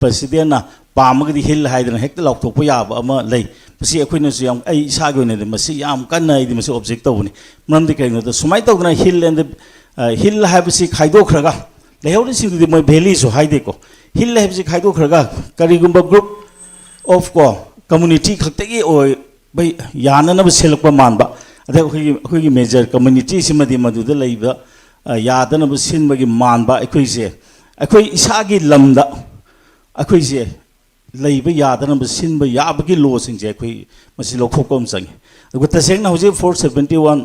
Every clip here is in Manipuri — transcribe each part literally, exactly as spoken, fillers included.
ꯄ꯭ꯔꯁꯤꯗꯦꯟꯅ ꯄꯥꯝꯃꯒꯗꯤ ꯍꯤꯜ ꯍꯥꯏꯗꯅ ꯍꯦꯛꯇ ꯂꯥꯎꯊꯣꯛꯄ ꯌꯥꯕ ꯑꯃ ꯂꯩ꯫ ꯃꯁꯤ ꯑꯩꯈꯣꯏꯅꯁꯨ ꯌꯥꯝ, ꯑꯩ ꯏꯁꯥꯒꯤ ꯑꯣꯏꯅꯗꯤ ꯃꯁꯤ ꯌꯥꯝ ꯀꯟꯅ ꯑꯩꯗꯤ ꯃꯁꯤ ꯑꯣꯕꯖꯦꯛ ꯇꯧꯕꯅꯤ꯫ ꯃꯔꯝꯗꯤ ꯀꯔꯤꯒꯤꯅꯣꯗ, ꯁꯨꯃꯥꯏꯅ ꯇꯧꯗꯅ ꯍꯤꯜ ꯑꯦꯟ ꯍꯤꯜ ꯍꯥꯏꯕꯁꯤ ꯈꯥꯏꯗꯣꯛꯈ꯭ꯔꯒ, ꯂꯩꯍꯧꯔꯤꯁꯤꯡꯗꯨꯗꯤ ꯃꯣꯏ ꯚꯦꯂꯤꯁꯨ ꯍꯥꯏꯗꯦꯀꯣ꯫ ꯍꯤꯜ ꯍꯥꯏꯕꯁꯤ ꯈꯥꯏꯗꯣꯛꯈ꯭ꯔꯒ, ꯀꯔꯤꯒꯨꯝꯕ ꯒ꯭ꯔꯨꯞ ꯑꯣꯐ ꯀꯣ ꯀꯝꯃꯨꯅꯤꯇꯤ ꯈꯛꯇꯒꯤ ꯑꯣꯏꯕ ꯌꯥꯅꯅꯕ ꯁꯦꯝꯂꯛꯄ ꯃꯥꯟꯕ, ꯑꯗꯩ ꯑꯩꯈꯣꯏꯒꯤ, ꯑꯩꯈꯣꯏꯒꯤ ꯃꯦꯖꯔ ꯀꯝꯃꯨꯅꯤꯇꯤꯁꯤꯃꯗꯤ ꯃꯗꯨꯗ ꯂꯩꯕ, ꯑ, ꯌꯥꯗꯅꯕ ꯁꯤꯟꯕꯒꯤ ꯃꯥꯟꯕ, ꯑꯩꯈꯣꯏꯁꯦ, ꯑꯩꯈꯣꯏ ꯏꯁꯥꯒꯤ ꯂꯝꯗ ꯑꯩꯈꯣꯏꯁꯦ ꯂꯩꯕ ꯌꯥꯗꯅꯕ ꯁꯤꯟꯕ ꯌꯥꯕꯒꯤ ꯂꯣꯁꯤꯡꯁꯦ ꯑꯩꯈꯣꯏ ꯃꯁꯤ ꯂꯧꯊꯣꯛꯄ ꯑꯃ ꯆꯪꯉꯤ꯫ ꯑꯗꯨꯒ ꯇꯁꯦꯡꯅ ꯍꯧꯖꯤꯛ ꯐꯣꯔ ꯁꯕꯦꯟꯇꯤ ꯋꯥꯟ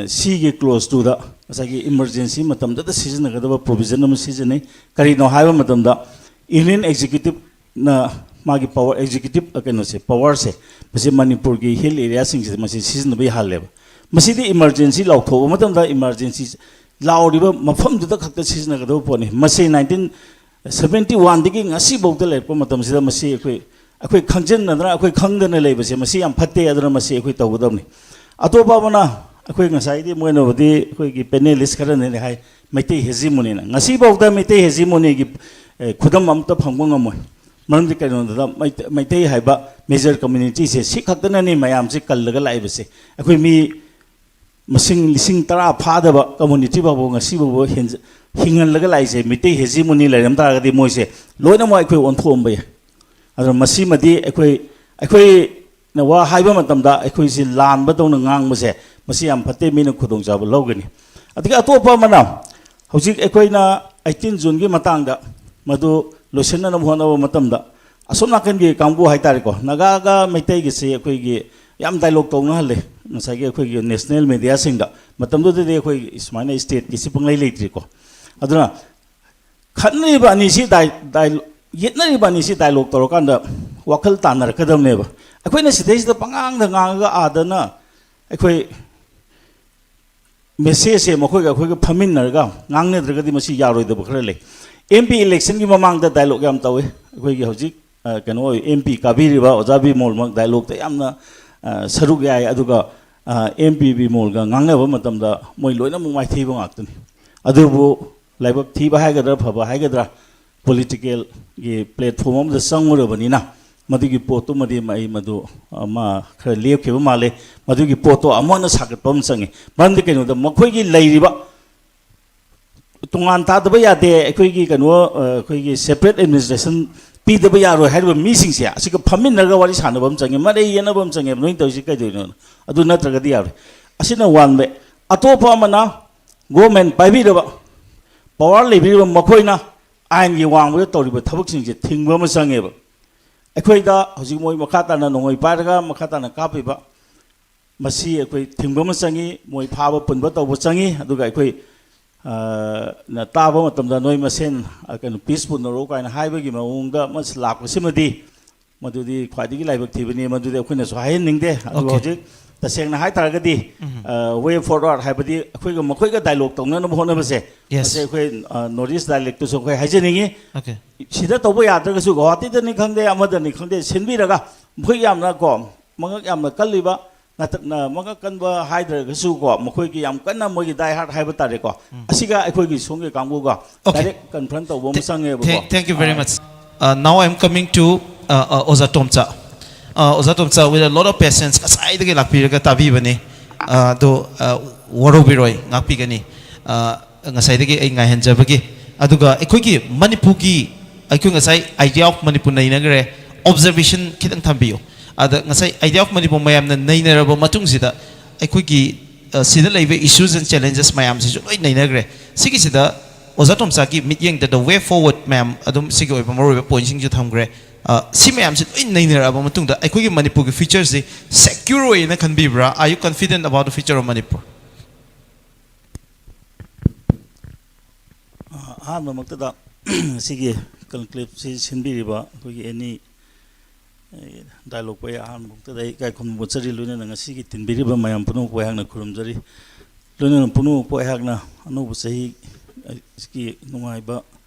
ꯁꯤꯒꯤ ꯀ꯭ꯂꯣꯁ ꯇꯨꯗ ꯉꯁꯥꯏꯒꯤ ꯏꯃꯔꯖꯦꯟꯁꯤ ꯃꯇꯝꯗꯗ ꯁꯤꯖꯤꯟꯅꯒꯗꯕ ꯄ꯭ꯔꯣꯚꯤꯖꯟ ꯑꯃ ꯁꯤꯖꯤꯟꯅꯩ꯫ ꯀꯔꯤꯅꯣ ꯍꯥꯏꯕ ꯃꯇꯝꯗ, ꯌꯨꯅꯤꯌꯟ ꯑꯦꯛꯖꯤꯀ꯭ꯌꯨꯇꯤꯞꯅ ꯃꯥꯒꯤ ꯄꯋꯥꯔ, ꯑꯦꯛꯖꯤꯀ꯭ꯌꯨꯇꯤꯞ, ꯑ, ꯀꯩꯅꯣꯁꯦ, ꯄꯋꯥꯔꯁꯦ, ꯃꯁꯤ ꯃꯅꯤꯄꯨꯔꯒꯤ ꯍꯤꯜ ꯑꯦꯔꯤꯌꯥꯁꯤꯡꯁꯤꯗ ꯃꯁꯤ ꯁꯤꯖꯤꯟꯅꯕ ꯌꯥꯍꯜꯂꯦꯕ꯫ ꯃꯁꯤꯗꯤ ꯏꯃꯔꯖꯦꯟꯁꯤ ꯂꯥꯎꯊꯣꯛꯄ ꯃꯇꯝꯗ ꯏꯃꯔꯖꯦꯟꯁꯤ ꯂꯥꯎꯔꯤꯕ ꯃꯐꯝꯗꯨꯗ ꯈꯛꯇ ꯁꯤꯖꯤꯟꯅꯒꯗꯕ ꯄꯣꯠꯅꯤ꯫ ꯃꯁꯤ ꯅꯥꯏꯟꯇꯤꯟ ꯁꯕꯦꯟꯇꯤ ꯋꯥꯟꯗꯒꯤ ꯉꯁꯤꯐꯥꯎꯗ ꯂꯩꯔꯛꯄ ꯃꯇꯝꯁꯤꯗ ꯃꯁꯤ ꯑꯩꯈꯣꯏ, ꯑꯩꯈꯣꯏ ꯈꯪꯖꯤꯟꯅꯗꯅ, ꯑꯩꯈꯣꯏ ꯈꯪꯗꯅ ꯂꯩꯕꯁꯦ, ꯃꯁꯤ ꯌꯥꯝ ꯐꯠꯇꯦ, ꯑꯗꯨꯅ ꯃꯁꯤ ꯑꯩꯈꯣꯏ ꯇꯧꯒꯗꯕꯅꯤ꯫ ꯑꯇꯣꯞꯄ ꯑꯃꯅ, ꯑꯩꯈꯣꯏ ꯉꯁꯥꯏꯗꯤ ꯃꯣꯏꯅꯕꯨꯗꯤ, ꯑꯩꯈꯣꯏꯒꯤ ꯄꯦꯅꯦꯂꯤꯁ ꯈꯔꯅꯗꯤ ꯍꯥꯏ, ꯃꯩꯇꯩ ꯍꯦꯖꯤꯃꯣꯅꯤꯅ꯫ ꯉꯁꯤꯐꯥꯎꯗ ꯃꯩꯇꯩ ꯍꯦꯖꯤꯃꯣꯅꯤꯒꯤ, ꯑꯦ, ꯈꯨꯗꯝ ꯑꯝꯇ ꯐꯪꯕ ꯉꯝꯃꯣꯏ꯫ ꯃꯔꯝꯗꯤ ꯀꯩꯅꯣꯗ, ꯃꯩꯇꯩ, ꯃꯩꯇꯩ ꯍꯥꯏꯕ ꯃꯦꯖꯔ ꯀꯝꯃ꯭ꯌꯨꯅꯤꯇꯤꯁꯦ ꯁꯤ ꯈꯛꯇꯅꯅꯤ ꯃꯌꯥꯝꯁꯦ ꯀꯜꯂꯒ ꯂꯥꯛꯏꯕꯁꯦ꯫ ꯑꯩꯈꯣꯏ ꯃꯤ ꯃꯁꯤꯡ ꯂꯤꯁꯤꯡ ꯇꯔꯥ ꯐꯥꯗꯕ ꯀꯝꯃ꯭ꯌꯨꯅꯤꯇꯤ ꯐꯥꯎꯕ ꯉꯁꯤ ꯐꯥꯎꯕ ꯍꯦꯟꯖ-, ꯍꯤꯡꯍꯜꯂꯒ ꯂꯥꯛꯏꯁꯦ, ꯃꯤꯇꯩ ꯍꯦꯖꯤꯃꯣꯅꯤ ꯂꯩꯔꯝ ꯇꯥꯔꯒꯗꯤ ꯃꯣꯏꯁꯦ ꯂꯣꯏꯅꯃꯛ ꯑꯩꯈꯣꯏ ꯑꯣꯟꯊꯣꯛꯑꯝꯕ ꯌꯥꯏ꯫ ꯑꯗꯨꯅ ꯃꯁꯤꯃꯗꯤ ꯑꯩꯈꯣꯏ, ꯑꯩꯈꯣꯏꯅ ꯋꯥ ꯍꯥꯏꯕ ꯃꯇꯝꯗ ꯑꯩꯈꯣꯏꯁꯤ ꯂꯥꯟꯕꯗꯧꯅ ꯉꯥꯡꯕꯁꯦ, ꯃꯁꯤ ꯌꯥꯝ ꯐꯠꯇꯦ, ꯃꯤꯅ ꯈꯨꯗꯣꯡꯆꯥꯕ ꯂꯧꯒꯅꯤ꯫ ꯑꯗꯒꯤ ꯑꯇꯣꯞꯄ ꯑꯃꯅ, ꯍꯧꯖꯤꯛ ꯑꯩꯈꯣꯏꯅ ꯑꯩꯠꯇꯤꯟ ꯖꯨꯟꯒꯤ ꯃꯇꯥꯡꯗ ꯃꯗꯨ ꯂꯣꯏꯁꯤꯟꯅꯅꯕ ꯍꯣꯠꯅꯕ ꯃꯇꯝꯗ, ꯑꯁꯣꯝ ꯅꯥꯀꯟꯒꯤ ꯀꯥꯡꯕꯨ ꯍꯥꯏꯇꯥꯔꯦꯀꯣ, ꯅꯥꯒꯥꯒ ꯃꯩꯇꯩꯒꯤꯁꯤ ꯑꯩꯈꯣꯏꯒꯤ ꯌꯥꯝ ꯗꯥꯏꯂꯣꯛ ꯇꯧꯅꯍꯜꯂꯦ ꯉꯁꯥꯏꯒꯤ ꯑꯩꯈꯣꯏꯒꯤ ꯅꯦꯁꯅꯦꯜ ꯃꯦꯗꯤꯌꯥꯁꯤꯡꯗ꯫ ꯃꯇꯝꯗꯨꯗꯗꯤ ꯑꯩꯈꯣꯏ ꯁꯨꯃꯥꯏꯅ ꯁ꯭ꯇꯦꯠꯀꯤꯁꯤ ꯄꯪꯂꯩ ꯂꯩꯇ꯭ꯔꯤꯀꯣ꯫ ꯑꯗꯨꯅ ꯈꯠꯅꯔꯤꯕ ꯑꯅꯤꯁꯤ ꯗꯥꯏ-, ꯗꯥꯏꯂꯣ-, ꯌꯦꯠꯅꯔꯤꯕ ꯑꯅꯤꯁꯤ ꯗꯥꯏꯂꯣꯛ ꯇꯧꯔꯀꯥꯟꯗ ꯋꯥꯈꯜ ꯇꯥꯟꯅꯔꯛꯀꯗꯕꯅꯦꯕ꯫ ꯑꯩꯈꯣꯏꯅ ꯁꯤꯗꯩꯁꯤꯗ ꯄꯉꯥꯡꯗ ꯉꯥꯡꯉꯒ ꯑꯥꯗꯅ ꯑꯩꯈꯣꯏ ꯃꯦꯁꯦꯖꯁꯦ ꯃꯈꯣꯏꯒ ꯑꯩꯈꯣꯏꯒ ꯐꯝꯃꯤꯟꯅꯔꯒ ꯉꯥꯡꯅꯗ꯭ꯔꯒꯗꯤ ꯃꯁꯤ ꯌꯥꯔꯣꯏꯗꯕ ꯈꯔ ꯂꯩ꯫ ꯑꯦꯝ ꯄꯤ ꯏꯂꯦꯛꯁꯟꯒꯤ ꯃꯃꯥꯡꯗ ꯗꯥꯏꯂꯣꯛ ꯌꯥꯝ ꯇꯧꯏ꯫ ꯑꯩꯈꯣꯏꯒꯤ ꯍꯧꯖꯤꯛ, ꯑ, ꯀꯩꯅꯣ ꯑꯣꯏ, ꯑꯦꯝ ꯄꯤ ꯀꯥꯕꯤꯔꯤꯕ ꯑꯣꯖꯥ ꯕꯤꯃꯣꯜꯃꯛ ꯗꯥꯏꯂꯣꯛꯇ ꯌꯥꯝꯅ, ꯑ, ꯁꯔꯨꯛ ꯌꯥꯏ꯫ ꯑꯗꯨꯒ, ꯑ, ꯑꯦꯝ ꯄꯤ ꯕꯤꯃꯣꯜꯒ ꯉꯥꯡꯅꯕ ꯃꯇꯝꯗ ꯃꯣꯏ ꯂꯣꯏꯅꯃꯛ ꯃꯥꯏꯊꯤꯕ ꯉꯥꯛꯇꯅꯤ꯫ ꯑꯗꯨꯕꯨ ꯂꯥꯏꯕꯛ ꯊꯤꯕ ꯍꯥꯏꯒꯗ꯭ꯔꯥ, ꯐꯕ ꯍꯥꯏꯒꯗ꯭ꯔꯥ, ꯄꯣꯂꯤꯇꯤꯀꯦꯜꯒꯤ ꯄ꯭ꯂꯦꯠꯐꯣꯝ ꯑꯃꯗ ꯆꯪꯉꯨꯔꯕꯅꯤꯅ, ꯃꯗꯨꯒꯤ ꯄꯣꯠꯇꯨꯃꯗꯤ ꯑꯩ ꯃꯗꯨ, ꯑ, ꯃꯥ ꯈꯔ ꯂꯦꯞꯈꯤꯕ ꯃꯥꯜꯂꯦ꯫ ꯃꯗꯨꯒꯤ ꯄꯣꯠꯇꯣ ꯑꯃꯨꯛ ꯍꯟꯅ ꯁꯥꯒꯠꯄ ꯑꯃ ꯆꯪꯉꯤ꯫ ꯃꯔꯝꯗꯤ ꯀꯩꯅꯣꯗ, ꯃꯈꯣꯏꯒꯤ ꯂꯩꯔꯤꯕ ꯇꯣꯉꯥꯟ ꯇꯥꯗꯕ ꯌꯥꯗꯦ, ꯑꯩꯈꯣꯏꯒꯤ ꯀꯩꯅꯣ, ꯑ, ꯑꯩꯈꯣꯏꯒꯤ ꯁꯦꯄꯔꯦꯠ ꯑꯦꯗꯃꯤꯅꯤꯁꯇ꯭ꯔꯦꯁꯟ ꯄꯤꯗꯕ ꯌꯥꯔꯣꯏ ꯍꯥꯏꯔꯤꯕ ꯃꯤꯁꯤꯡꯁꯦ ꯑꯁꯤꯒ ꯐꯝꯃꯤꯟꯅꯔꯒ ꯋꯥꯔꯤ ꯁꯥꯟꯅꯕ ꯑꯃ ꯆꯪꯉꯤ, ꯃꯔꯩ ꯌꯦꯠꯅꯕ ꯑꯃ ꯆꯪꯉꯦꯕ, ꯅꯣꯏꯅ ꯇꯧꯔꯤꯁꯤ ꯀꯩꯗꯧꯔꯤꯅꯣꯅ꯫ ꯑꯗꯨ ꯅꯠꯇ꯭ꯔꯒꯗꯤ ꯌꯥꯔꯣꯏ꯫ ꯑꯁꯤꯅ ꯋꯥꯟ ꯋꯦ꯫ ꯑꯇꯣꯞꯄ ꯑꯃꯅ ꯒꯣꯔꯃꯦꯟ ꯄꯥꯏꯕꯤꯔꯕ, ꯄꯋꯥꯔ ꯂꯩꯕꯤꯔꯕ ꯃꯈꯣꯏꯅ ꯑꯥꯏꯟꯒꯤ ꯋꯥꯡꯃꯗ ꯇꯧꯔꯤꯕ ꯊꯕꯛꯁꯤꯡꯁꯦ ꯊꯤꯡꯕ ꯑꯃ ꯆꯪꯉꯦꯕ꯫ ꯑꯩꯈꯣꯏꯗ ꯍꯧꯖꯤꯛ ꯃꯣꯏ ꯃꯈꯥ ꯇꯥꯅ ꯅꯣꯡꯃꯩ ꯄꯥꯏꯔꯒ ꯃꯈꯥ ꯇꯥꯅ ꯀꯥꯞꯄꯤꯕ, ꯃꯁꯤ ꯑꯩꯈꯣꯏ ꯊꯤꯡꯕ ꯑꯃ ꯆꯪꯉꯤ, ꯃꯣꯏ ꯐꯥꯕ ꯄꯨꯟꯕ ꯇꯧꯕ ꯆꯪꯉꯤ꯫ ꯑꯗꯨꯒ ꯑꯩꯈꯣꯏ, ꯑ, ꯅ ꯇꯥꯕ ꯃꯇꯝꯗ ꯅꯣꯏ ꯃꯁꯦꯟ, ꯑ, ꯀꯩꯅꯣ, ꯄꯤꯁ ꯄꯨꯟꯅꯔꯣ ꯀꯥꯏꯅ ꯍꯥꯏꯕꯒꯤ ꯃꯑꯣꯡꯗ ꯑꯃ ꯂꯥꯛꯄꯁꯤꯃꯗꯤ, ꯃꯗꯨꯗꯤ ꯈ꯭ꯋꯥꯏꯗꯒꯤ ꯂꯥꯏꯕꯛ ꯊꯤꯕꯅꯤ, ꯃꯗꯨꯗꯤ ꯑꯩꯈꯣꯏꯅꯁꯨ ꯍꯥꯏꯍꯟꯅꯤꯡꯗꯦ꯫ ꯑꯗꯨꯒ Okay. ꯍꯧꯖꯤꯛ ꯇꯁꯦꯡꯅ ꯍꯥꯏ ꯇꯥꯔꯒꯗꯤ, ꯎꯝ꯫ ꯑ, way forward ꯍꯥꯏꯕꯗꯤ ꯑꯩꯈꯣꯏꯒ ꯃꯈꯣꯏꯒ ꯗꯥꯏꯂꯣꯒ ꯇꯧꯅꯅꯕ ꯍꯣꯠꯅꯕꯁꯦ, Yes. ꯃꯁꯤ ꯑꯩꯈꯣꯏ, ꯑ, ꯅꯣꯔꯠ ꯏꯁ ꯗꯥꯏꯂꯦꯛꯇꯁꯨ ꯑꯩꯈꯣꯏ ꯍꯥꯏꯖꯅꯤꯡꯉꯤ꯫ Okay. ꯁꯤꯗ ꯇꯧꯕ ꯌꯥꯗ꯭ꯔꯒꯁꯨ ꯒꯧꯍꯥꯇꯤꯗꯅꯤ ꯈꯪꯗꯦ, ꯑꯃꯗꯅꯤ ꯈꯪꯗꯦ, ꯁꯤꯟꯕꯤꯔꯒ ꯃꯈꯣꯏ ꯌꯥꯝꯅ ꯀꯣ, ꯃꯉꯛ ꯌꯥꯝꯅ ꯀꯜꯂꯤꯕ, ꯅꯠꯇꯅ ꯃꯉꯛ ꯀꯟꯕ ꯍꯥꯏꯗ꯭ꯔꯒꯁꯨ ꯀꯣ, ꯃꯈꯣꯏꯒꯤ ꯌꯥꯝ ꯀꯟꯅ ꯃꯣꯏꯒꯤ die hard ꯍꯥꯏꯕ ꯇꯥꯔꯦꯀꯣ, ꯎꯝ꯫ ꯑꯁꯤꯒ ꯑꯩꯈꯣꯏꯒꯤ ꯁꯣꯝꯒꯤ ꯀꯥꯡꯕꯨꯒ Okay. Direct confront ꯇꯧꯕ ꯑꯃ Th-, ꯆꯪꯉꯦꯕꯀꯣ꯫ thank, thank you very ah. Much. Uh, now I'm coming to, uh, uh, ꯑꯣꯖꯥ ꯇꯣꯝꯆꯥ꯫ Uh, ꯑꯣꯖꯥ ꯇꯣꯝꯆꯥ, with a lot of patience, ꯉꯁꯥꯏꯗꯒꯤ ꯂꯥꯛꯄꯤꯔꯒ ꯇꯥꯕꯤꯕꯅꯤ꯫ Uh, ꯑꯗꯣ, uh, ꯋꯥꯔꯧꯕꯤꯔꯣꯏ, ꯉꯥꯛꯄꯤꯒꯅꯤ꯫ Uh, ꯉꯁꯥꯏꯗꯒꯤ ꯑꯩ ꯉꯥꯏꯍꯟꯖꯕꯒꯤ꯫ ꯑꯗꯨꯒ ꯑꯩꯈꯣꯏꯒꯤ ꯃꯅꯤꯄꯨꯔꯒꯤ, ꯑꯩꯈꯣꯏ ꯉꯁꯥꯏ Idea of Manipur ꯅꯩꯅꯈ꯭ꯔꯦ, observation ꯈꯤꯇꯪ ꯊꯝꯕꯤꯌꯨ꯫ ꯑꯗ ꯉꯁꯥꯏ Idea of Manipur ꯃꯌꯥꯝꯅ ꯅꯩꯅꯔꯕ ꯃꯇꯨꯡꯁꯤꯗ ꯑꯩꯈꯣꯏꯒꯤ, ꯑ, ꯁꯤꯗ ꯂꯩꯕ issues and challenges ꯃꯌꯥꯝꯁꯤꯁꯨ ꯂꯣꯏ ꯅꯩꯅꯈ꯭ꯔꯦ꯫ ꯁꯤꯒꯤꯁꯤꯗ ꯑꯣꯖꯥ ꯇꯣꯝꯆꯥꯒꯤ ꯃꯤꯠꯌꯦꯡꯗ the way forward ꯃꯌꯥꯝ ꯑꯗꯨꯝ ꯁꯤꯒꯤ ꯑꯣꯏꯕ ꯃꯔꯨꯑꯣꯏꯕ ꯄꯣꯏꯟꯁꯤꯡꯁꯨ ꯊꯝꯈ꯭ꯔꯦ꯫ ꯑ, ꯁꯤ ꯃꯌꯥꯝꯁꯤ ꯂꯣꯏ ꯅꯩꯅꯔꯛꯑꯕ ꯃꯇꯨꯡꯗ ꯑꯩꯈꯣꯏꯒꯤ ꯃꯅꯤꯄꯨꯔꯒꯤ futureꯁꯤ secure ꯑꯣꯏꯌꯦꯅ ꯈꯟꯕꯤꯕ꯭ꯔꯥ? Are you confident about the future of Manipur? ꯑꯍꯥꯟꯕꯃꯛꯇꯗ ꯉꯁꯤꯒꯤ conclaveꯁꯤ ꯁꯤꯟꯕꯤꯔꯤꯕ ꯑꯩꯈꯣꯏꯒꯤ ꯑꯦꯅꯤ ꯗꯥꯏꯂꯣꯒꯄꯨ ꯑꯩ ꯑꯍꯥꯟꯕꯃꯛꯇꯗ ꯑꯩ ꯏꯀꯥꯏ ꯈꯨꯝꯅꯕ ꯎꯠꯆꯔꯤ, ꯂꯣꯏꯅꯅ ꯉꯁꯤꯒꯤ ꯇꯤꯟꯕꯤꯔꯤꯕ ꯃꯌꯥꯝ ꯄꯨꯝꯅꯃꯛꯄꯨ ꯑꯩꯍꯥꯛꯅ ꯈꯨꯔꯨꯝꯖꯔꯤ꯫ ꯂꯣꯏꯅꯅ ꯄꯨꯝꯅꯃꯛꯄꯨ ꯑꯩꯍꯥꯛꯅ ꯑꯅꯧꯕ ꯆꯍꯤꯒꯤ ꯅꯨꯡꯉꯥꯏꯕ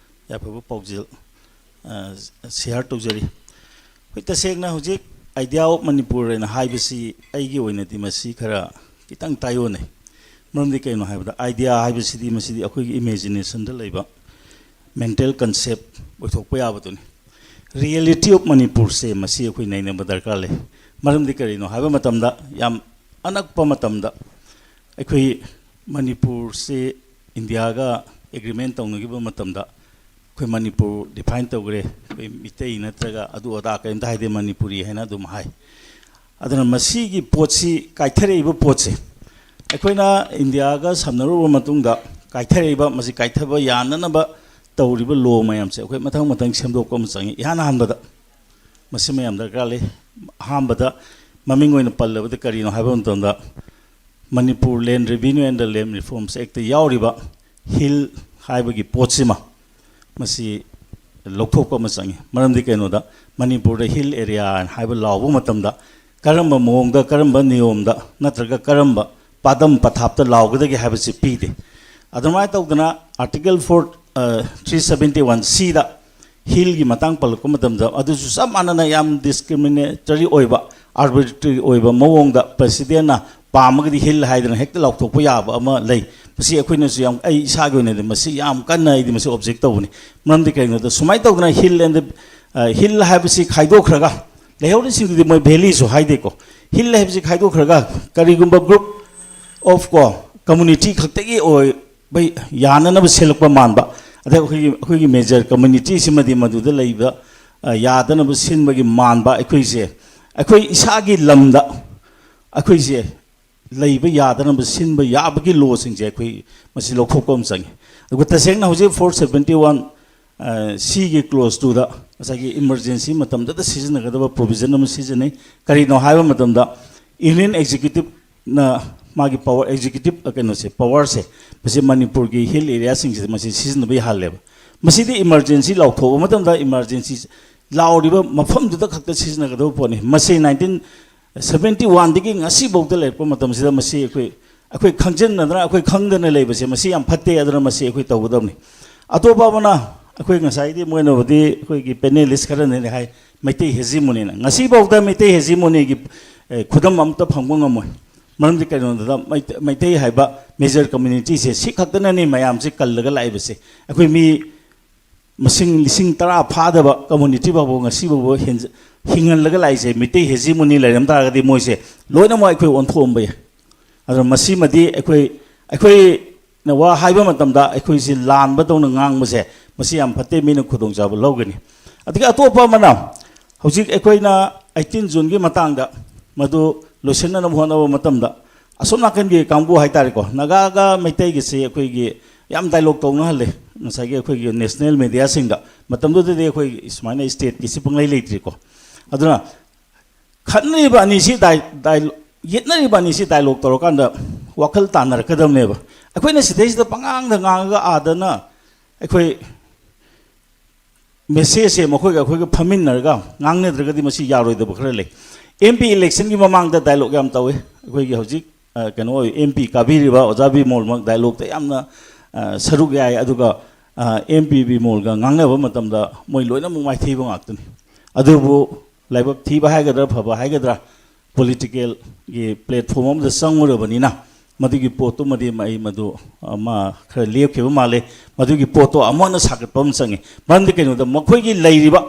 ꯌꯥꯏꯐꯕ ꯄꯥꯎꯖꯦꯜ, ꯑ, share ꯇꯧꯖꯔꯤ꯫ ꯑꯩꯈꯣꯏ ꯇꯁꯦꯡꯅ ꯍꯧꯖꯤꯛ Idea of Manipur ꯍꯥꯏꯅ ꯍꯥꯏꯕꯁꯤ ꯑꯩꯒꯤ ꯑꯣꯏꯅꯗꯤ ꯃꯁꯤ ꯈꯔ ꯈꯤꯇꯪ ꯇꯥꯏꯑꯣꯟꯅꯩ꯫ ꯃꯔꯝꯗꯤ ꯀꯩꯅꯣ ꯍꯥꯏꯕꯗ, idea ꯍꯥꯏꯕꯁꯤꯗꯤ ꯃꯁꯤꯗꯤ ꯑꯩꯈꯣꯏꯒꯤ imaginationꯗ ꯂꯩꯕ, mental concept ꯑꯣꯏꯊꯣꯛꯄ ꯌꯥꯕꯗꯨꯅꯤ꯫ Reality of ꯃꯅꯤꯄꯨꯔꯁꯦ ꯃꯁꯤ ꯑꯩꯈꯣꯏ ꯅꯩꯅꯕ ꯗꯔꯀꯥꯔ ꯂꯩ꯫ ꯃꯔꯝꯗꯤ ꯀꯔꯤꯅꯣ ꯍꯥꯏꯕ ꯃꯇꯝꯗ, ꯌꯥꯝ ꯑꯅꯛꯄ ꯃꯇꯝꯗ ꯑꯩꯈꯣꯏ ꯃꯅꯤꯄꯨꯔꯁꯤ ꯏꯟꯗꯤꯌꯥꯒ ꯑꯦꯒ꯭ꯔꯤꯃꯦꯟ ꯇꯧꯅꯈꯤꯕ ꯃꯇꯝꯗ ꯑꯩꯈꯣꯏ ꯃꯅꯤꯄꯨꯔ ꯗꯤꯐꯥꯏꯟ ꯇꯧꯈ꯭ꯔꯦ꯫ ꯑꯩꯈꯣꯏ ꯃꯤꯇꯩ ꯅꯠꯇ꯭ꯔꯒ ꯑꯗꯨ ꯑꯗꯥ ꯀꯔꯤꯝꯇ ꯍꯥꯏꯗꯦ, ꯃꯅꯤꯄꯨꯔꯤ ꯍꯥꯏꯅ ꯑꯗꯨꯝ ꯍꯥꯏ꯫ ꯑꯗꯨꯅ ꯃꯁꯤꯒꯤ ꯄꯣꯠꯁꯤ, ꯀꯥꯏꯊꯔꯛꯏꯕ ꯄꯣꯠꯁꯦ, ꯑꯩꯈꯣꯏꯅ ꯏꯟꯗꯤꯌꯥꯒ ꯁꯝꯅꯔꯨꯔꯕ ꯃꯇꯨꯡꯗ ꯀꯥꯏꯊꯔꯛꯏꯕ, ꯃꯁꯤ ꯀꯥꯏꯊꯕ ꯌꯥꯅꯅꯕ ꯇꯧꯔꯤꯕ ꯂꯣ ꯃꯌꯥꯝꯁꯦ ꯑꯩꯈꯣꯏ ꯃꯊꯪ ꯃꯊꯪ ꯁꯦꯝꯗꯣꯛꯄ ꯑꯃ ꯆꯪꯉꯤ꯫ ꯏꯍꯥꯟ ꯑꯍꯥꯟꯕꯗ ꯃꯁꯤ ꯃꯌꯥꯝ ꯗꯔꯀꯥꯔ ꯂꯩ꯫ ꯑꯍꯥꯟꯕꯗ ꯃꯃꯤꯡ ꯑꯣꯏꯅ ꯄꯜꯂꯕꯗ ꯀꯔꯤꯅꯣ ꯍꯥꯏꯕ ꯃꯇꯝꯗ, Manipur Land Revenue and the Land Reforms Act ꯇ ꯌꯥꯎꯔꯤꯕ ꯍꯤꯜ ꯍꯥꯏꯕꯒꯤ ꯄꯣꯠꯁꯤꯃ, ꯃꯁꯤ ꯂꯧꯊꯣꯛꯄ ꯑꯃ ꯆꯪꯉꯤ꯫ ꯃꯔꯝꯗꯤ ꯀꯩꯅꯣꯗ, ꯃꯅꯤꯄꯨꯔꯗ ꯍꯤꯜ ꯑꯦꯔꯤꯌꯥ ꯍꯥꯏꯕ ꯂꯥꯎꯕ ꯃꯇꯝꯗ ꯀꯔꯝꯕ ꯃꯑꯣꯡꯗ, ꯀꯔꯝꯕ ꯅꯤꯌꯣꯝꯗ, ꯅꯠꯇ꯭ꯔꯒ ꯀꯔꯝꯕ ꯄꯥꯗꯝ ꯄꯊꯥꯞꯇ ꯂꯥꯎꯒꯗꯒꯦ ꯍꯥꯏꯕꯁꯤ ꯄꯤꯗꯦ꯫ ꯑꯗꯨꯃꯥꯏꯅ ꯇꯧꯗꯅ Article four, three seventy one C ꯗ ꯍꯤꯜꯒꯤ ꯃꯇꯥꯡ ꯄꯜꯂꯛꯄ ꯃꯇꯝꯗ, ꯑꯗꯨꯁꯨ ꯆꯞ ꯃꯥꯟꯅꯅ ꯌꯥꯝ ꯗꯤꯁꯀ꯭ꯔꯤꯃꯤꯅꯦꯇꯔꯤ ꯑꯣꯏꯕ, ꯑꯥꯔꯕꯤꯇ꯭ꯔꯦꯔꯤ ꯑꯣꯏꯕ ꯃꯑꯣꯡꯗ ꯄ꯭ꯔꯁꯤꯗꯦꯟꯅ ꯄꯥꯝꯃꯒꯗꯤ ꯍꯤꯜ ꯍꯥꯏꯗꯅ ꯍꯦꯛꯇ ꯂꯥꯎꯊꯣꯛꯄ ꯌꯥꯕ ꯑꯃ ꯂꯩ꯫ ꯃꯁꯤ ꯑꯩꯈꯣꯏꯅꯁꯨ ꯌꯥꯝ, ꯑꯩ ꯏꯁꯥꯒꯤ ꯑꯣꯏꯅꯗꯤ ꯃꯁꯤ ꯌꯥꯝ ꯀꯟꯅ ꯑꯩꯗꯤ ꯃꯁꯤ ꯑꯣꯕꯖꯦꯛ ꯇꯧꯕꯅꯤ꯫ ꯃꯔꯝꯗꯤ ꯀꯩꯒꯤꯅꯣꯗ, ꯁꯨꯃꯥꯏꯅ ꯇꯧꯗꯅ ꯍꯤꯜ ꯑꯦꯟ ꯗ, ꯍꯤꯜ ꯍꯥꯏꯕꯁꯤ ꯈꯥꯏꯗꯣꯛꯈ꯭ꯔꯒ, ꯂꯩꯍꯧꯔꯤꯁꯤꯡꯗꯨꯗꯤ ꯃꯣꯏ ꯚꯦꯂꯤꯁꯨ ꯍꯥꯏꯗꯦꯀꯣ꯫ ꯍꯤꯜ ꯍꯥꯏꯕꯁꯤ ꯈꯥꯏꯗꯣꯛꯈ꯭ꯔꯒ ꯀꯔꯤꯒꯨꯝꯕ ꯒ꯭ꯔꯨꯞ ꯑꯣꯐ ꯀꯣ, ꯀꯝꯃꯨꯅꯤꯇꯤ ꯈꯛꯇꯒꯤ ꯑꯣꯏꯕ ꯌꯥꯅꯅꯕ ꯁꯦꯝꯂꯛꯄ ꯃꯥꯟꯕ, ꯑꯗꯩ ꯑꯩꯈꯣꯏꯒꯤ, ꯑꯩꯈꯣꯏꯒꯤ ꯃꯦꯖꯔ ꯀꯝꯃꯨꯅꯤꯇꯤꯁꯤꯃꯗꯤ ꯃꯗꯨꯗ ꯂꯩꯕ, ꯑ, ꯌꯥꯗꯅꯕ ꯁꯤꯟꯕꯒꯤ ꯃꯥꯟꯕ, ꯑꯩꯈꯣꯏꯁꯦ, ꯑꯩꯈꯣꯏ ꯏꯁꯥꯒꯤ ꯂꯝꯗ ꯑꯩꯈꯣꯏꯁꯦ ꯂꯩꯕ ꯌꯥꯗꯅꯕ ꯁꯤꯟꯕ ꯌꯥꯕꯒꯤ ꯂꯣꯁꯤꯡꯁꯦ ꯑꯩꯈꯣꯏ ꯃꯁꯤ ꯂꯧꯊꯣꯛꯄ ꯑꯃ ꯆꯪꯉꯤ꯫ ꯑꯗꯨꯒ ꯇꯁꯦꯡꯅ ꯍꯧꯖꯤꯛ four seventy one, ꯑ, C ꯒꯤ ꯀ꯭ꯂꯣꯖ ꯇꯨꯗ ꯉꯁꯥꯏꯒꯤ ꯏꯃꯔꯖꯦꯟꯁꯤ ꯃꯇꯝꯗꯗ ꯁꯤꯖꯤꯟꯅꯒꯗꯕ ꯄ꯭ꯔꯣꯕꯤꯖꯟ ꯑꯃ ꯁꯤꯖꯤꯟꯅꯩ꯫ ꯀꯔꯤꯅꯣ ꯍꯥꯏꯕ ꯃꯇꯝꯗ, ꯌꯨꯅꯤꯌꯟ ꯑꯦꯛꯖꯤꯀ꯭ꯌꯨꯇꯤꯞꯅ ꯃꯥꯒꯤ ꯄꯋꯥꯔ, ꯑꯦꯛꯖꯤꯀ꯭ꯌꯨꯇꯤꯞ, ꯑ, ꯀꯩꯅꯣꯁꯦ, ꯄꯋꯥꯔꯁꯦ, ꯃꯁꯤ ꯃꯅꯤꯄꯨꯔꯒꯤ ꯍꯤꯜ ꯑꯦꯔꯤꯌꯥꯁꯤꯡꯁꯤꯗ ꯃꯁꯤ ꯁꯤꯖꯤꯟꯅꯕ ꯌꯥꯍꯜꯂꯦꯕ꯫ ꯃꯁꯤꯗꯤ ꯏꯃꯔꯖꯦꯟꯁꯤ ꯂꯥꯎꯊꯣꯛꯄ ꯃꯇꯝꯗ, ꯏꯃꯔꯖꯦꯟꯁꯤ ꯂꯥꯎꯔꯤꯕ ꯃꯐꯝꯗꯨꯗ ꯈꯛꯇ ꯁꯤꯖꯤꯟꯅꯒꯗꯕ ꯄꯣꯠꯅꯤ꯫ ꯃꯁꯤ nineteen seventy one ꯗꯒꯤ ꯉꯁꯤꯐꯥꯎꯗ ꯂꯩꯔꯛꯄ ꯃꯇꯝꯁꯤꯗ ꯃꯁꯤ ꯑꯩꯈꯣꯏ, ꯑꯩꯈꯣꯏ ꯈꯪꯖꯤꯟꯅꯗꯅ, ꯑꯩꯈꯣꯏ ꯈꯪꯗꯅ ꯂꯩꯕꯁꯦ ꯃꯁꯤ ꯌꯥꯝ ꯐꯠꯇꯦ꯫ ꯑꯗꯨꯅ ꯃꯁꯤ ꯑꯩꯈꯣꯏ ꯇꯧꯒꯗꯕꯅꯤ꯫ ꯑꯇꯣꯞꯄ ꯑꯃꯅ, ꯑꯩꯈꯣꯏ ꯉꯁꯥꯏꯗꯤ ꯃꯣꯏꯅꯕꯨꯗꯤ, ꯑꯩꯈꯣꯏꯒꯤ ꯄꯦꯅꯦꯂꯤꯁ ꯈꯔꯅꯗꯤ ꯍꯥꯏ, ꯃꯩꯇꯩ ꯍꯦꯖꯤꯃꯣꯅꯤꯅ꯫ ꯉꯁꯤꯐꯥꯎꯗ ꯃꯩꯇꯩ ꯍꯦꯖꯤꯃꯣꯅꯤꯒꯤ, ꯑꯦ, ꯈꯨꯗꯝ ꯑꯃꯇ ꯐꯪꯕ ꯉꯝꯃꯣꯏ꯫ ꯃꯔꯝꯗꯤ ꯀꯩꯅꯣꯗ, ꯃꯩꯇꯩ, ꯃꯩꯇꯩ ꯍꯥꯏꯕ ꯃꯦꯖꯔ ꯀꯝꯃ꯭ꯌꯨꯅꯤꯇꯤꯁꯦ ꯁꯤ ꯈꯛꯇꯅꯅꯤ ꯃꯌꯥꯝꯁꯦ ꯀꯜꯂꯒ ꯂꯥꯛꯏꯕꯁꯦ꯫ ꯑꯩꯈꯣꯏ ꯃꯤ ꯃꯁꯤꯡ ꯂꯤꯁꯤꯡ ꯇꯔꯥ ꯐꯥꯗꯕ ꯀꯝꯃꯨꯅꯤꯇꯤ ꯐꯥꯎꯕ ꯉꯁꯤ ꯐꯥꯎꯕ ꯍꯦꯟꯖ-, ꯍꯤꯡꯍꯜꯂꯒ ꯂꯥꯛꯏꯁꯦ, ꯃꯤꯇꯩ ꯍꯦꯖꯤꯃꯣꯅꯤ ꯂꯩꯔꯝ ꯇꯥꯔꯒꯗꯤ ꯃꯣꯏꯁꯦ ꯂꯣꯏꯅꯃꯛ ꯑꯩꯈꯣꯏ ꯑꯣꯟꯊꯣꯛꯑꯝꯕ ꯌꯥꯏ꯫ ꯑꯗꯨꯅ ꯃꯁꯤꯃꯗꯤ ꯑꯩꯈꯣꯏ, ꯑꯩꯈꯣꯏꯅ ꯋꯥ ꯍꯥꯏꯕ ꯃꯇꯝꯗ ꯑꯩꯈꯣꯏꯁꯤ ꯂꯥꯟꯕꯗꯧꯅ ꯉꯥꯡꯕꯁꯦ, ꯃꯁꯤ ꯌꯥꯝ ꯐꯠꯇꯦ, ꯃꯤꯅ ꯈꯨꯗꯣꯡꯆꯥꯕ ꯂꯧꯒꯅꯤ꯫ ꯑꯗꯒꯤ ꯑꯇꯣꯞꯄ ꯑꯃꯅ, ꯍꯧꯖꯤꯛ ꯑꯩꯈꯣꯏꯅ ꯑꯩꯠꯇꯤꯟ ꯖꯨꯟꯒꯤ ꯃꯇꯥꯡꯗ ꯃꯗꯨ ꯂꯣꯏꯁꯤꯟꯅꯅꯕ ꯍꯣꯠꯅꯕ ꯃꯇꯝꯗ, ꯑꯁꯣꯝ ꯅꯥꯀꯟꯒꯤ ꯀꯥꯡꯕꯨ ꯍꯥꯏꯇꯥꯔꯦꯀꯣ, ꯅꯥꯒꯥꯒ ꯃꯩꯇꯩꯒꯤꯁꯤ ꯑꯩꯈꯣꯏꯒꯤ ꯌꯥꯝ ꯗꯥꯏꯂꯣꯛ ꯇꯧꯅꯍꯜꯂꯦ ꯉꯁꯥꯏꯒꯤ ꯑꯩꯈꯣꯏꯒꯤ ꯅꯦꯁꯅꯦꯜ ꯃꯦꯗꯤꯌꯥꯁꯤꯡꯗ꯫ ꯃꯇꯝꯗꯨꯗꯗꯤ ꯑꯩꯈꯣꯏ ꯁꯨꯃꯥꯏꯅ ꯁ꯭ꯇꯦꯠꯀꯤꯁꯤ ꯄꯪꯂꯩ ꯂꯩꯇ꯭ꯔꯤꯀꯣ꯫ ꯑꯗꯨꯅ ꯈꯠꯅꯔꯤꯕ ꯑꯅꯤꯁꯤ ꯗꯥꯏ-, ꯗꯥꯏ-, ꯌꯦꯠꯅꯔꯤꯕ ꯑꯅꯤꯁꯤ ꯗꯥꯏꯂꯣꯛ ꯇꯧꯔꯀꯥꯟꯗ ꯋꯥꯈꯜ ꯇꯥꯟꯅꯔꯛꯀꯗꯕꯅꯦꯕ꯫ ꯑꯩꯈꯣꯏꯅ ꯁꯤꯗꯩꯁꯤꯗ ꯄꯉꯥꯡꯗ ꯉꯥꯡꯉꯒ ꯑꯥꯗꯅ ꯑꯩꯈꯣꯏ ꯃꯦꯁꯦꯖꯁꯦ ꯃꯈꯣꯏꯒ ꯑꯩꯈꯣꯏꯒ ꯐꯝꯃꯤꯟꯅꯔꯒ ꯉꯥꯡꯅꯗ꯭ꯔꯒꯗꯤ ꯃꯁꯤ ꯌꯥꯔꯣꯏꯗꯕ ꯈꯔ ꯂꯩ꯫ ꯑꯦꯝ ꯄꯤ ꯏꯂꯦꯛꯁꯟꯒꯤ ꯃꯃꯥꯡꯗ ꯗꯥꯏꯂꯣꯛ ꯌꯥꯝ ꯇꯧꯋꯤ꯫ ꯑꯩꯈꯣꯏꯒꯤ ꯍꯧꯖꯤꯛ, ꯑ, ꯀꯩꯅꯣ ꯑꯣꯏ, ꯑꯦꯝ ꯄꯤ ꯀꯥꯕꯤꯔꯤꯕ ꯑꯣꯖꯥ ꯕꯤꯃꯣꯜꯃꯛ ꯗꯥꯏꯂꯣꯛꯇ ꯌꯥꯝꯅ, ꯑ, ꯁꯔꯨꯛ ꯌꯥꯏ꯫ ꯑꯗꯨꯒ, ꯑ, ꯑꯦꯝ ꯄꯤ ꯕꯤꯃꯣꯜꯒ ꯉꯥꯡꯅꯕ ꯃꯇꯝꯗ ꯃꯣꯏ ꯂꯣꯏꯅꯃꯛ ꯃꯥꯏꯊꯤꯕ ꯉꯥꯛꯇꯅꯤ꯫ ꯑꯗꯨꯕꯨ ꯂꯥꯏꯕꯛ ꯊꯤꯕ ꯍꯥꯏꯒꯗ꯭ꯔꯥ, ꯐꯕ ꯍꯥꯏꯒꯗ꯭ꯔꯥ, ꯄꯣꯂꯤꯇꯤꯀꯦꯜꯒꯤ ꯄ꯭ꯂꯦꯠꯐꯣꯝ ꯑꯃꯗ ꯆꯪꯉꯨꯔꯕꯅꯤꯅ ꯃꯗꯨꯒꯤ ꯄꯣꯠꯇꯨꯃꯗꯤ ꯑꯩ ꯃꯗꯨ, ꯑ, ꯃꯥ ꯈꯔ ꯂꯦꯞꯈꯤꯕ ꯃꯥꯜꯂꯦ꯫ ꯃꯗꯨꯒꯤ ꯄꯣꯠꯇꯣ ꯑꯃꯨꯛ ꯍꯟꯅ ꯁꯥꯒꯠꯄ ꯑꯃ ꯆꯪꯉꯤ꯫ ꯃꯔꯝꯗꯤ ꯀꯩꯅꯣꯗ ꯃꯈꯣꯏꯒꯤ ꯂꯩꯔꯤꯕ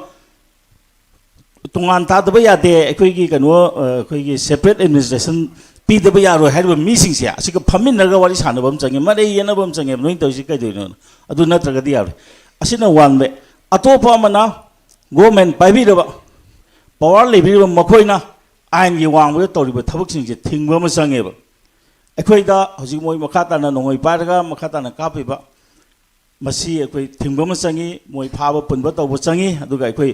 ꯇꯣꯉꯥꯟ ꯇꯥꯗꯕ ꯌꯥꯗꯦ, ꯑꯩꯈꯣꯏꯒꯤ ꯀꯩꯅꯣ, ꯑ, ꯑꯩꯈꯣꯏꯒꯤ ꯁꯦꯄꯔꯦꯠ ꯑꯦꯗꯃꯤꯅꯤꯁꯇ꯭ꯔꯦꯁꯟ ꯄꯤꯗꯕ ꯌꯥꯔꯣꯏ ꯍꯥꯏꯔꯤꯕ ꯃꯤꯁꯤꯡꯁꯦ ꯑꯁꯤꯒ ꯐꯝꯃꯤꯟꯅꯔꯒ ꯋꯥꯔꯤ ꯁꯥꯟꯅꯕ ꯑꯃ ꯆꯪꯉꯤ꯫ ꯃꯔꯩ ꯌꯦꯠꯅꯕ ꯑꯃ ꯆꯪꯉꯦꯕ, ꯅꯣꯏꯅ ꯇꯧꯔꯤꯁꯤ ꯀꯩꯗꯧꯔꯤꯅꯣꯅ꯫ ꯑꯗꯨ ꯅꯠꯇ꯭ꯔꯒꯗꯤ ꯌꯥꯔꯣꯏ꯫ ꯑꯁꯤꯅ ꯋꯥꯟ ꯋꯦ꯫ ꯑꯇꯣꯞꯄ ꯑꯃꯅ ꯒꯣꯔꯃꯦꯟ ꯄꯥꯏꯕꯤꯔꯕ, ꯄꯋꯥꯔ ꯂꯩꯕꯤꯔꯕ ꯃꯈꯣꯏꯅ ꯑꯥꯏꯟꯒꯤ ꯋꯥꯡꯃꯗ ꯇꯧꯔꯤꯕ ꯊꯕꯛꯁꯤꯡꯁꯦ ꯊꯤꯡꯕ ꯑꯃ ꯆꯪꯉꯦꯕ꯫ ꯑꯩꯈꯣꯏꯗ ꯍꯧꯖꯤꯛ ꯃꯣꯏ ꯃꯈꯥ ꯇꯥꯅ ꯅꯣꯡꯃꯩ ꯄꯥꯏꯔꯒ ꯃꯈꯥ ꯇꯥꯅ ꯀꯥꯞꯄꯤꯕ, ꯃꯁꯤ ꯑꯩꯈꯣꯏ ꯊꯤꯡꯕ ꯑꯃ ꯆꯪꯉꯤ, ꯃꯣꯏ ꯐꯥꯕ ꯄꯨꯟꯕ ꯇꯧꯕ ꯆꯪꯉꯤ꯫ ꯑꯗꯨꯒ ꯑꯩꯈꯣꯏ,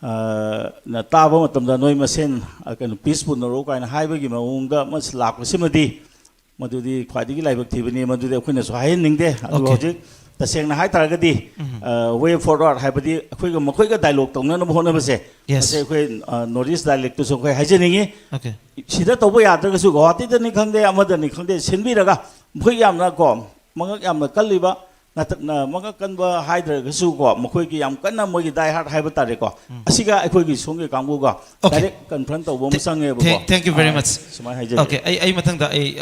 ꯑ, ꯅ ꯇꯥꯕ ꯃꯇꯝꯗ ꯅꯣꯏ ꯃꯁꯦꯟ, ꯑ, ꯀꯩꯅꯣ, ꯄꯤꯁ ꯄꯨꯟꯅꯔꯣ ꯀꯥꯏꯅ ꯍꯥꯏꯕꯒꯤ ꯃꯑꯣꯡꯗ ꯑꯃ ꯂꯥꯛꯄꯁꯤꯃꯗꯤ, ꯃꯗꯨꯗꯤ ꯈ꯭ꯋꯥꯏꯗꯒꯤ ꯂꯥꯏꯕꯛ ꯊꯤꯕꯅꯤ꯫ ꯃꯗꯨꯗꯤ ꯑꯩꯈꯣꯏꯅꯁꯨ ꯍꯥꯏꯍꯟꯅꯤꯡꯗꯦ꯫ ꯑꯗꯨꯒ Okay. ꯍꯧꯖꯤꯛ ꯇꯁꯦꯡꯅ ꯍꯥꯏ ꯇꯥꯔꯒꯗꯤ, ꯎꯝ꯫ ꯑ, ꯋꯦ ꯐꯣꯔꯋꯥꯔꯗ ꯍꯥꯏꯕꯗꯤ ꯑꯩꯈꯣꯏꯒ ꯃꯈꯣꯏꯒ ꯗꯥꯏꯂꯣꯛ ꯇꯧꯅꯅꯕ ꯍꯣꯠꯅꯕꯁꯦ, Yes. ꯃꯁꯤ ꯑꯩꯈꯣꯏ, ꯑ, ꯅꯣꯔꯠ ꯏꯁ ꯗꯥꯏꯂꯦꯛꯇꯁꯨ ꯑꯩꯈꯣꯏ ꯍꯥꯏꯖꯅꯤꯡꯉꯤ꯫ Okay. ꯁꯤꯗ ꯇꯧꯕ ꯌꯥꯗ꯭ꯔꯒꯁꯨ ꯒꯨꯋꯥꯍꯥꯇꯤꯗꯅꯤ ꯈꯪꯗꯦ, ꯑꯃꯗꯅꯤ ꯈꯪꯗꯦ, ꯁꯤꯟꯕꯤꯔꯒ ꯃꯈꯣꯏ ꯌꯥꯝꯅ ꯀꯣ, ꯃꯉꯛ ꯌꯥꯝꯅ ꯀꯜꯂꯤꯕ, ꯅꯠꯇ-, ꯅ-, ꯃꯉꯛ ꯀꯟꯕ ꯍꯥꯏꯗ꯭ꯔꯒꯁꯨ ꯀꯣ, ꯃꯈꯣꯏꯒꯤ ꯌꯥꯝ ꯀꯟꯅ ꯃꯣꯏꯒꯤ ꯗꯥꯏ ꯍꯥꯔꯠ ꯍꯥꯏꯕ ꯇꯥꯔꯦꯀꯣ, ꯎꯝ꯫ ꯑꯁꯤꯒ ꯑꯩꯈꯣꯏꯒꯤ ꯁꯣꯝꯒꯤ ꯀꯥꯡꯕꯨꯒ Okay. ꯗꯥꯏꯔꯦꯛ ꯀꯟꯐ꯭ꯔꯟ ꯇꯧꯕ ꯑꯃ Th-, ꯆꯪꯉꯦꯕꯀꯣ꯫ thank, thank you very ah, much. ꯁꯨꯃꯥꯏꯅ ꯍꯥꯏꯖꯒꯦ꯫ Okay, ꯑꯩ, ꯑꯩ ꯃꯊꯪꯗ ꯑꯩ,